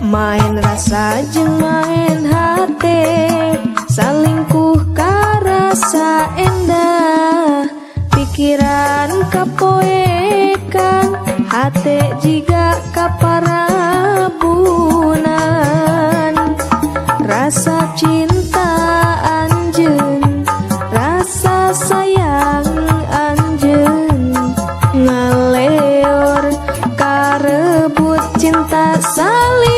Main rasa jeung main hate, salingkuh karasa endah. Pikiran kapoekan, hate jiga kaparabunan. Rasa cinta anjeun, rasa sayang anjeun, ngaleor karebut cinta saliwat.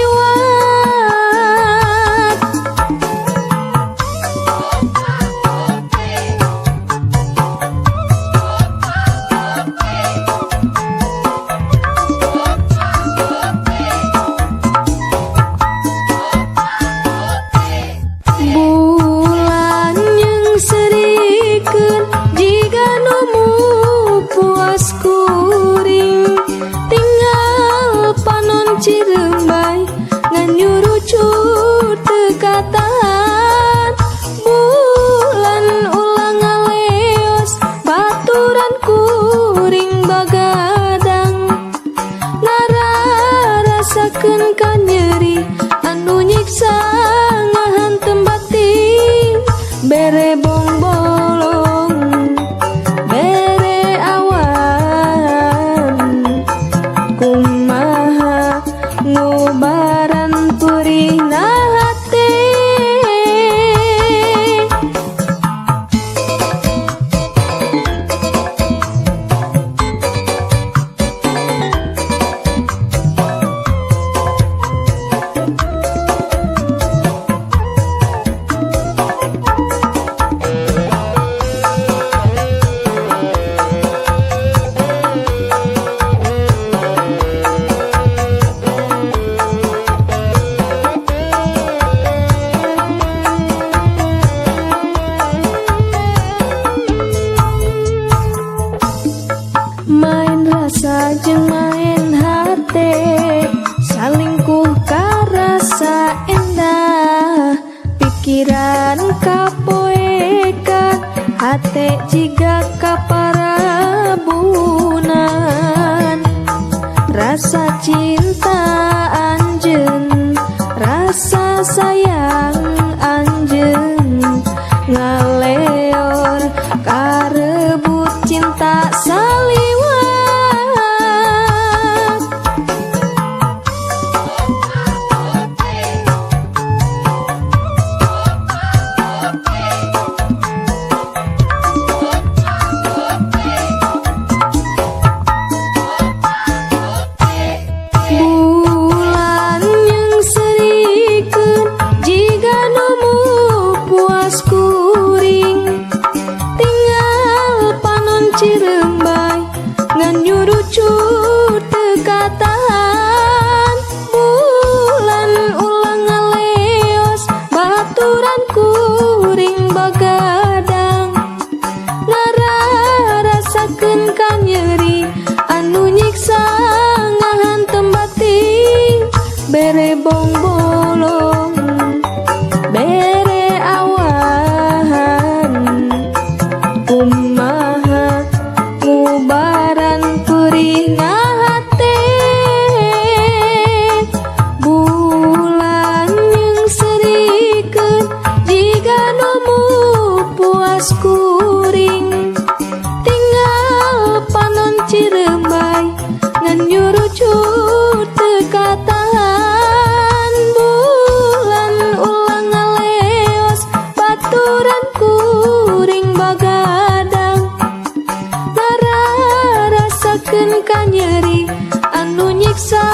Bulan nyeungserikeun jiga nu puas kuring. Tinggal panon cirembay ngan nyurucut teu katahan. Bulan ulah ngaleos baturan kuring bagadang. Ngararasakeun kanyeri anu nyiksa ngahantem batin. Bere bongbolong, bere awan, kumaha ngubaran purihna hate. Main rasa jeung main hate, salingkuh karasa endah. Pikiran kapoekan, hate jiga kaparabunan. Rasa cinta anjeun, rasa sayang anjeun, ngaleor karebut cinta saliwat. Bulan nyeungserikeun jiga nu puas kuring. Tinggal panon cirembay ngan nyurucut teu katahan. Bulan ulah ngaleos baturan kuring bagadang. Ngararasakeun kanyeri anu nyiksa ngahantem batin. Bere bongbolong, bere awan, kumaha ngubaran purihna hate. Bulan nyeungserikeun jiga nu puas kuring. Tinggal panon cirembay ngan nyurucut teu katahan. Bulan ulah ngaleos baturan kuring bagadang. Ngararasakeun kanyeri anu nyiksa.